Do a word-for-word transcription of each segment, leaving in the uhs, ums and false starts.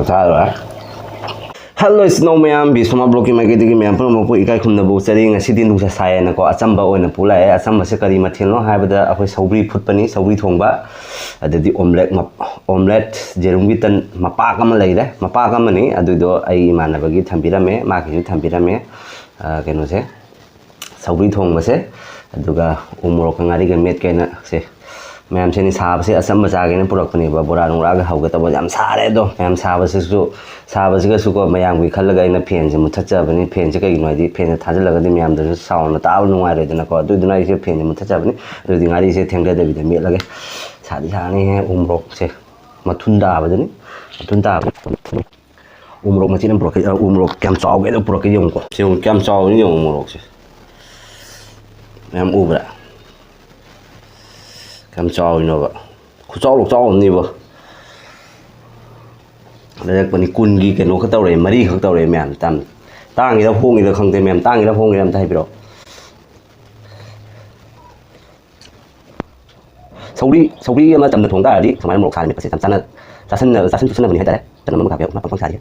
ꯆꯥꯔꯣꯏ꯫ ꯍꯜꯂꯣ ꯏꯆꯤꯟ ꯏꯅꯥꯎ ꯃꯌꯥꯝ, ꯕꯤꯁ꯭ꯋꯥꯃꯥ ꯕ꯭ꯂꯣꯛꯀꯤ ꯃꯥꯏꯀꯩꯗꯒꯤ ꯃꯌꯥꯝ ꯄꯨꯝꯅꯃꯛꯄꯨ ꯏꯀꯥꯏ ꯈꯨꯝꯅꯕ ꯎꯠꯆꯔꯤ꯫ ꯉꯁꯤꯗꯤ ꯅꯨꯡꯁꯥ ꯁꯥꯏꯌꯦꯅꯀꯣ, ꯑꯆꯝꯕ ꯑꯣꯏꯅ ꯄꯨ ꯂꯥꯛꯑꯦ꯫ ꯑꯆꯝꯕꯁꯦ ꯀꯔꯤ ꯃꯊꯦꯜꯅꯣ ꯍꯥꯏꯕꯗ, ꯑꯩꯈꯣꯏ ꯁꯧꯒ꯭ꯔꯤ ꯐꯨꯠꯄꯅꯤ, ꯁꯧꯒ꯭ꯔꯤ ꯊꯣꯡꯕ, ꯑꯗꯩꯗꯤ ꯑꯣꯝꯂꯦꯠ, ꯑꯣꯝꯂꯦꯠ, ꯌꯦꯔꯨꯝꯒꯤ ꯇꯟ ꯃꯄꯥꯛ ꯑꯃ ꯂꯩꯔꯦ, ꯃꯄꯥꯛ ꯑꯃꯅꯤ꯫ ꯑꯗꯨꯗꯣ ꯑꯩ ꯏꯃꯥꯟꯅꯕꯒꯤ ꯊꯝꯕꯤꯔꯝꯃꯦ, ꯃꯥꯒꯤꯁꯨ ꯊꯝꯕꯤꯔꯝꯃꯦ꯫ ꯑ, ꯀꯩꯅꯣꯁꯦ, ꯁꯧꯒ꯭ꯔꯤ ꯊꯣꯡꯕꯁꯦ, ꯑꯗꯨꯒ ꯎ ꯃꯣꯔꯣꯛꯀ ꯉꯥꯔꯤꯒ ꯃꯦꯠꯀꯦꯅ꯫ ꯁꯦ, ꯃꯌꯥꯝꯁꯦ, ꯑꯩꯅ ꯁꯥꯕꯁꯦ ꯑꯆꯝꯕ ꯆꯥꯒꯦꯅ ꯄꯨꯔꯛꯄꯅꯦꯕ, ꯕꯣꯔꯥ ꯅꯨꯡꯔꯥꯒ ꯍꯧꯒꯦ ꯇꯧꯕ꯫ ꯌꯥꯝ ꯁꯥꯔꯦ ꯑꯗꯣ, ꯃꯌꯥꯝ ꯁꯥꯕꯁꯤꯁꯨ, ꯁꯥꯕꯁꯤꯒꯁꯨꯀꯣ, ꯃꯌꯥꯝꯒꯤ ꯈꯜꯂꯒ ꯑꯩꯅ ꯐꯦꯟꯁꯦ ꯃꯨꯠꯊꯠꯆꯕꯅꯤ꯫ ꯐꯦꯟꯁꯦ ꯀꯩꯒꯤꯅꯣ ꯍꯥꯏꯗꯤ, ꯐꯦꯟꯁꯦ ꯊꯥꯖꯤꯜꯂꯒꯗꯤ ꯃꯌꯥꯝꯗꯁꯨ ꯁꯥꯎꯟꯗ ꯇꯥꯕ ꯅꯨꯡꯉꯥꯏꯔꯣꯏꯗꯅꯀꯣ, ꯑꯗꯨꯗꯨꯅ ꯑꯩꯁꯦ ꯐꯦꯟꯁꯦ ꯃꯨꯠꯊꯠꯆꯕꯅꯤ꯫ ꯑꯗꯨꯗꯤ ꯉꯥꯔꯤꯁꯦ ꯊꯦꯡꯊꯗꯕꯤꯗ ꯃꯦꯠꯂꯒꯦ꯫ ꯁꯥꯗꯤ ꯁꯥꯅꯤꯍꯦ, ꯎ ꯃꯣꯔꯣꯛꯁꯦ ꯃꯊꯨꯟ ꯇꯥꯕꯗꯨꯅꯤ, ꯃꯊꯨꯟ ꯇꯥꯕ꯫ ꯎ ꯃꯣꯔꯣꯛ ꯃꯆꯦꯠ ꯑꯃ ꯄꯨꯔꯛꯀꯦ, ꯎ ꯃꯣꯔꯣꯛ ꯀꯌꯥꯝ ꯆꯥꯎꯒꯦꯗꯣ ꯄꯨꯔꯛꯀꯦ ꯌꯦꯡꯉꯨꯀꯣ꯫ ꯁꯤ ꯌꯦꯡꯉꯨ, ꯀꯌꯥꯝ ꯆꯥꯎꯋꯤꯅꯣ ꯌꯦꯡꯉꯨ ꯃꯣꯔꯣꯛꯁꯦ꯫ ꯃꯌꯥꯝ ꯎꯕ꯭ꯔꯥ? ꯀꯌꯥꯝ ꯆꯥꯎꯔꯤꯅꯣꯕ? ꯈꯨꯆꯥꯎ ꯂꯣꯛꯆꯥꯎ ꯑꯃꯅꯤꯕꯣ꯫ ꯂꯩꯔꯛꯄꯅꯤ, ꯀꯨꯟꯒꯤ ꯀꯩꯅꯣ ꯈꯛ ꯇꯧꯔꯛꯑꯦ, ꯃꯔꯤꯈꯛ ꯇꯧꯔꯛꯑꯦ ꯃꯌꯥꯝ꯫ ꯇꯥꯡ-, ꯇꯥꯡꯉꯤꯔ ꯍꯣꯡꯉꯤꯔ ꯈꯪꯗꯦ ꯃꯌꯥꯝ, ꯇꯥꯡꯉꯤꯔ ꯍꯣꯡꯉꯤꯔ ꯑꯝꯇ ꯍꯥꯏꯕꯤꯔꯛꯑꯣ꯫ ꯁꯧꯒ꯭ꯔꯤ, ꯁꯧꯒ꯭ꯔꯤ ꯑꯃ ꯆꯝꯅ ꯊꯣꯡ ꯇꯥꯔꯗꯤ ꯁꯨꯃꯥꯏꯅ ꯃꯣꯔꯣꯛ ꯁꯥꯅ ꯃꯦꯠꯄꯁꯦ ꯌꯥꯝ ꯆꯥꯟꯅ-, ꯆꯥꯁꯤꯟꯅ-, ꯆꯥꯁꯤꯟ ꯆꯨꯁꯤꯟꯅꯕꯅꯤ ꯍꯥꯏꯇꯥꯔꯦ꯫ ꯆꯅꯝ ꯑꯃ ꯀꯥꯞꯄꯦ, ꯉꯥ ꯄꯪꯄꯪ ꯁꯥꯔꯤ꯫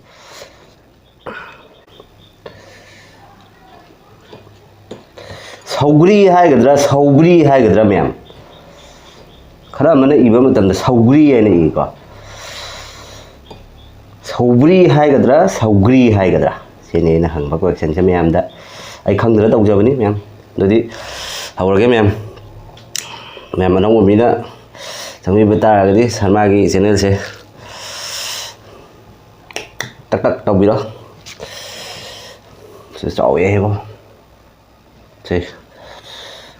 ꯁꯧꯒ꯭ꯔꯤ ꯍꯥꯏꯒꯗ꯭ꯔꯥ, ꯁꯧꯒ꯭ꯔꯤ ꯍꯥꯏꯒꯗ꯭ꯔꯥ ꯃꯌꯥꯝ? ꯈꯔ ꯑꯃꯅ ꯏꯕ ꯃꯇꯝꯗ ꯁꯧꯒ꯭ꯔꯤ ꯍꯥꯏꯅ ꯏꯀꯣ꯫ ꯁꯧꯒ꯭ꯔꯤ ꯍꯥꯏꯒꯗ꯭ꯔꯥ, ꯁꯧꯒ꯭ꯔꯤ ꯍꯥꯏꯒꯗ꯭ꯔꯥ? ꯁꯤꯅꯤ ꯑꯩꯅ ꯍꯪꯕ ꯀꯣꯏꯁꯟꯁꯦ ꯃꯌꯥꯝꯗ꯫ ꯑꯩ ꯈꯪꯗꯅ ꯇꯧꯖꯕꯅꯤ ꯃꯌꯥꯝ꯫ ꯑꯗꯨꯗꯤ ꯍꯧꯔꯒꯦ ꯃꯌꯥꯝ꯫ ꯃꯌꯥꯝ, ꯑꯅꯧꯕ ꯃꯤꯅ ꯆꯪꯕꯤꯕ ꯇꯥꯔꯒꯗꯤ ꯁꯔꯃꯥꯒꯤ ꯆꯦꯅꯦꯜꯁꯦ ꯇꯛ ꯇꯛ ꯇꯧꯕꯤꯔꯣ꯫ ꯁꯤ ꯆꯥꯎꯋꯦ ꯍꯥꯏꯕꯣ꯫ ꯁꯤ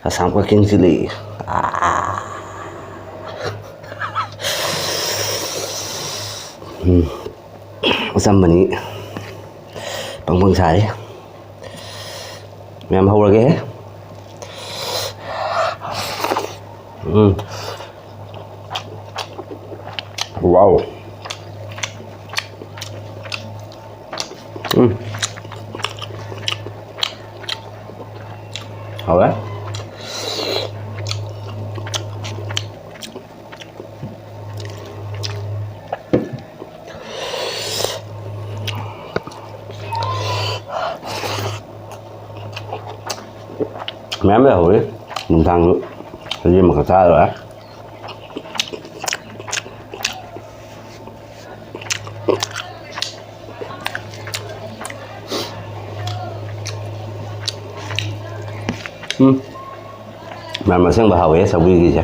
ꯑꯁꯥꯝ ꯀꯛꯆꯤꯡ ꯆꯤꯂꯤ꯫ ꯑꯥ꯫ ꯎꯝ꯫ ꯑꯆꯝꯕꯅꯤ꯫ ꯄꯪ ꯄꯪ ꯁꯥꯔꯤ꯫ ꯃꯌꯥꯝ ꯍꯧꯔꯒꯦ꯫ ꯎꯝ꯫ ꯋꯥꯎ꯫ ꯎꯝ꯫ ꯍꯥꯎꯔꯦ꯫ ꯃꯌꯥꯝ ꯂꯩꯍꯧꯔꯤ꯫ ꯅꯨꯡꯗꯥꯡꯁꯨ ꯁꯖꯤ ꯑꯃꯈꯛ ꯆꯥꯔ ꯂꯣꯏꯔꯦ꯫ ꯎꯝ꯫ ꯃꯅꯝ ꯑꯁꯦꯡꯕ ꯍꯥꯎꯋꯦ ꯁꯧꯒ꯭ꯔꯤꯒꯤꯁꯦ꯫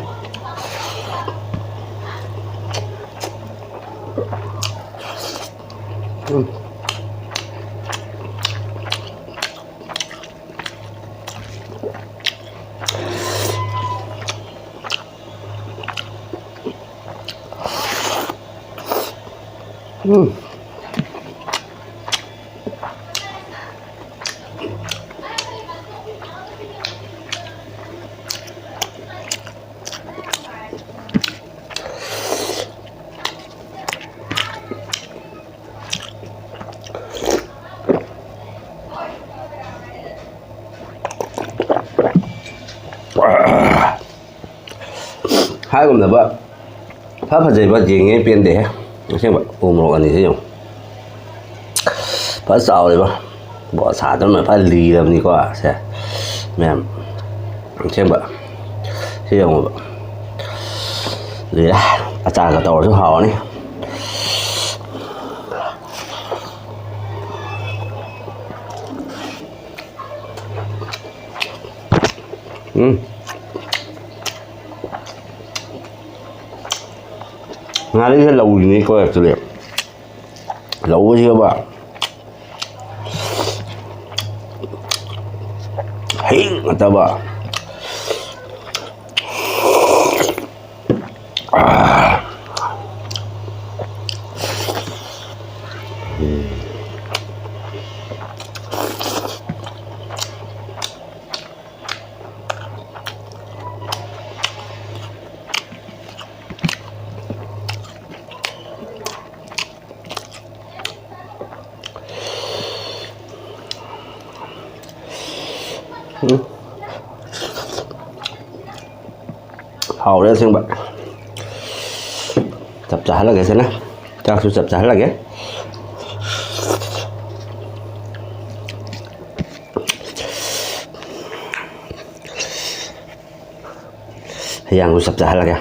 ꯎꯝ꯫ ꯎꯝ꯫ ꯍꯥꯏꯒꯨꯝꯗꯕ ꯐ ꯐꯖꯩꯕ ꯌꯦꯡꯉꯦ ꯄꯦꯟꯗꯦꯍꯦ꯫ ꯑꯁꯦꯡꯕ ꯎ ꯃꯣꯔꯣꯛ ꯑꯅꯤꯁꯦ ꯌꯦꯡꯉꯨ꯫ ꯐꯖ ꯆꯥꯎꯔꯦꯕ꯫ ꯕꯣ ꯁꯥꯗꯨꯅ ꯐꯖ ꯂꯤꯔꯕꯅꯤꯀꯣ ꯁꯦ꯫ ꯃꯌꯥꯝ ꯑꯁꯦꯡꯕ ꯁꯤ ꯌꯦꯡꯉꯣꯕ꯫ ꯂꯤꯔꯦ꯫ ꯑꯆꯥꯔꯒ ꯇꯧꯔꯁꯨ ꯍꯥꯎꯔꯅꯤ꯫ ꯎꯝ꯫ ꯉꯥꯔꯤꯁꯦ ꯂꯧꯔꯤꯅꯤꯀꯣ actually꯫ ꯂꯧꯕꯁꯤꯒꯕ ꯍꯤꯡ ꯅꯠꯇꯕ꯫ ꯎꯝ꯫ ꯍꯥꯎꯔꯦ ꯑꯁꯦꯡꯕ꯫ ꯆꯞ ꯆꯥꯍꯜꯂꯒꯦ ꯁꯤꯅ꯫ ꯆꯥꯛꯁꯨ ꯆꯞ ꯆꯥꯍꯜꯂꯒꯦ꯫ ꯍꯌꯦꯡꯗꯨ ꯆꯞ ꯆꯥꯍꯜꯂꯒꯦ꯫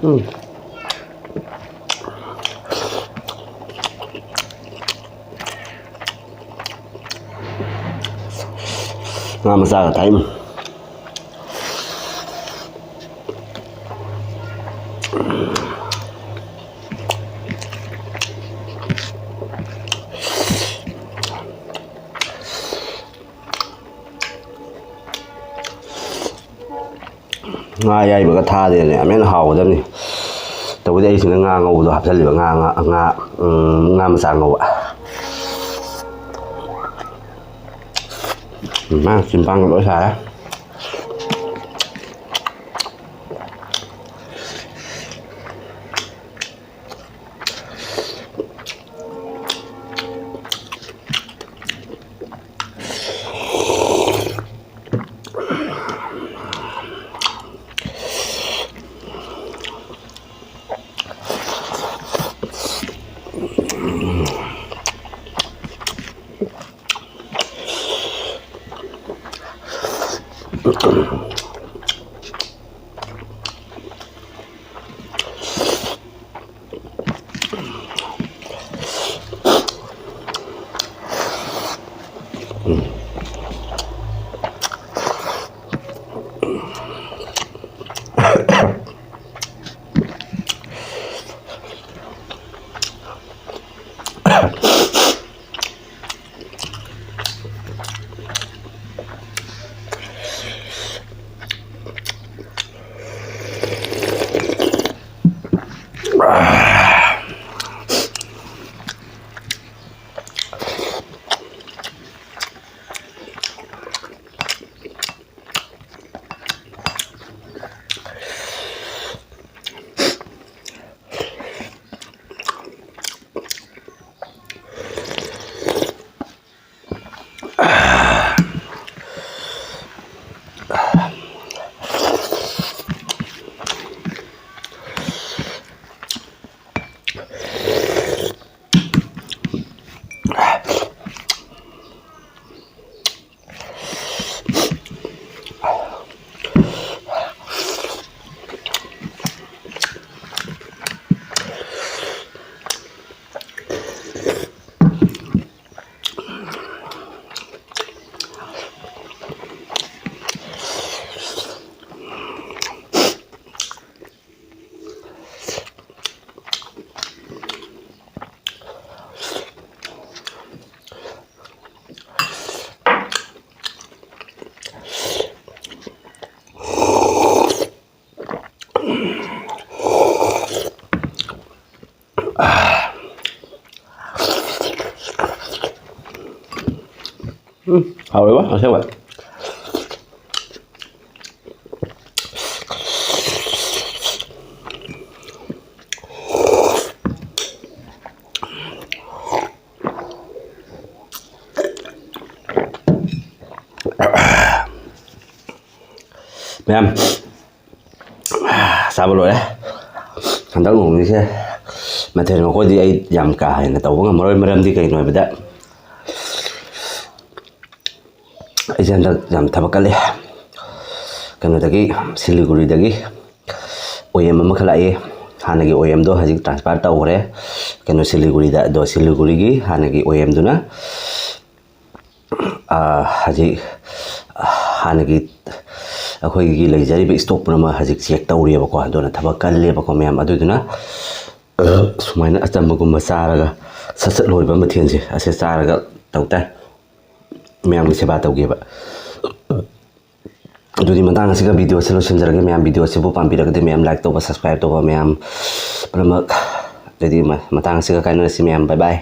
ꯎꯝ꯫ ꯉꯥ ꯃꯆꯥꯒ ꯊꯥꯛꯏ꯫ ꯉꯥ ꯑꯌꯥꯏꯕꯒ ꯊꯥꯗꯦꯅꯦ, ꯌꯥꯝ ꯍꯦꯟꯅ ꯍꯥꯎꯒꯗꯕꯅꯤ꯫ ꯇꯧꯕꯗꯤ ꯑꯩꯁꯤꯅ ꯉꯥ ꯉꯧꯕꯗꯣ ꯍꯥꯞꯆꯜꯂꯤꯕ, ꯉꯥ, ꯉꯥ, ꯉꯥ, ꯎꯝ, ꯉꯥ ꯃꯆꯥ ꯉꯧꯕ꯫ ꯎꯝ, ꯆꯤꯝꯕꯥꯡꯒ ꯂꯣꯏ ꯁꯥꯔꯦ꯫ ꯎꯝ, ꯍꯥꯎꯋꯦꯕ, ꯑꯁꯦꯡꯕ꯫ ꯃꯌꯥꯝ, ꯆꯥꯕ ꯂꯣꯏꯔꯦ꯫ ꯍꯟꯗꯛ ꯅꯣꯡꯅꯤꯁꯦ ꯃꯊꯦꯜ ꯃꯈꯣꯏꯗꯤ ꯑꯩ ꯌꯥꯝ ꯀꯥ ꯍꯦꯟꯅ ꯇꯧꯕ ꯉꯝꯃꯔꯣꯏ꯫ ꯃꯔꯝꯗꯤ ꯀꯩꯒꯤꯅꯣ ꯍꯥꯏꯕꯗ, ꯑꯩꯁꯦ ꯍꯟꯗꯛ ꯌꯥꯝ ꯊꯕꯛ ꯀꯜꯂꯤ꯫ ꯀꯩꯅꯣꯗꯒꯤ, ꯁꯤꯂꯤꯒꯨꯔꯤꯗꯒꯤ ꯑꯣ ꯑꯦꯝ ꯑꯃꯈꯛ ꯂꯥꯛꯏ꯫ ꯍꯥꯟꯅꯒꯤ ꯑꯣ ꯑꯦꯝꯗꯣ ꯍꯧꯖꯤꯛ ꯇ꯭ꯔꯥꯟꯁꯐꯔ ꯇꯧꯈ꯭ꯔꯦ, ꯀꯩꯅꯣ, ꯁꯤꯂꯤꯒꯨꯔꯤꯗ꯫ ꯑꯗꯣ ꯁꯤꯂꯤꯒꯨꯔꯤꯒꯤ ꯍꯥꯟꯅꯒꯤ ꯑꯣ ꯑꯦꯝꯗꯨꯅ, ꯑꯥ, ꯍꯧꯖꯤꯛ, ꯑꯥ, ꯍꯥꯟꯅꯒꯤ ꯑꯩꯈꯣꯏꯒꯤ ꯂꯩꯖꯔꯤꯕ ꯏꯁꯇꯣꯛ ꯄꯨꯝꯅꯃꯛ ꯍꯧꯖꯤꯛ ꯆꯦꯛ ꯇꯧꯔꯤꯑꯕꯀꯣ꯫ ꯑꯗꯨꯅ ꯊꯕꯛ ꯀꯜꯂꯦꯕꯀꯣ ꯃꯌꯥꯝ꯫ ꯑꯗꯨꯗꯨꯅ ꯁꯨꯃꯥꯏꯅ ꯑꯆꯝꯕꯒꯨꯝꯕ ꯆꯥꯔꯒ ꯁꯠ ꯁꯠ ꯂꯣꯏꯕ ꯃꯊꯦꯜꯁꯦ ꯑꯁꯤ ꯆꯥꯔꯒ ꯇꯧ ꯇꯥꯏ꯫ ꯃꯌꯥꯝꯒꯤ ꯁꯦꯕꯥ ꯇꯧꯒꯦꯕ꯫ ꯑꯗꯨꯗꯤ ꯃꯇꯥꯡ ꯑꯁꯤꯒ ꯚꯤꯗꯤꯑꯣꯁꯦ ꯂꯣꯏꯁꯤꯟꯖꯔꯒꯦ꯫ ꯃꯌꯥꯝ ꯚꯤꯗꯤꯑꯣꯁꯤꯕꯨ ꯄꯥꯝꯕꯤꯔꯒꯗꯤ ꯃꯌꯥꯝ ꯂꯥꯏꯛ ꯇꯧꯕ, ꯁꯕꯁꯀ꯭ꯔꯥꯏꯕ ꯇꯧꯕ ꯃꯌꯥꯝ ꯄꯨꯝꯅꯃꯛ꯫ ꯑꯗꯨꯗꯤ ꯃ-, ꯃꯇꯥꯡ ꯑꯁꯤꯒ ꯀꯥꯏꯅꯔꯁꯤ ꯃꯌꯥꯝ꯫ ꯕꯥꯏ ꯕꯥꯏ꯫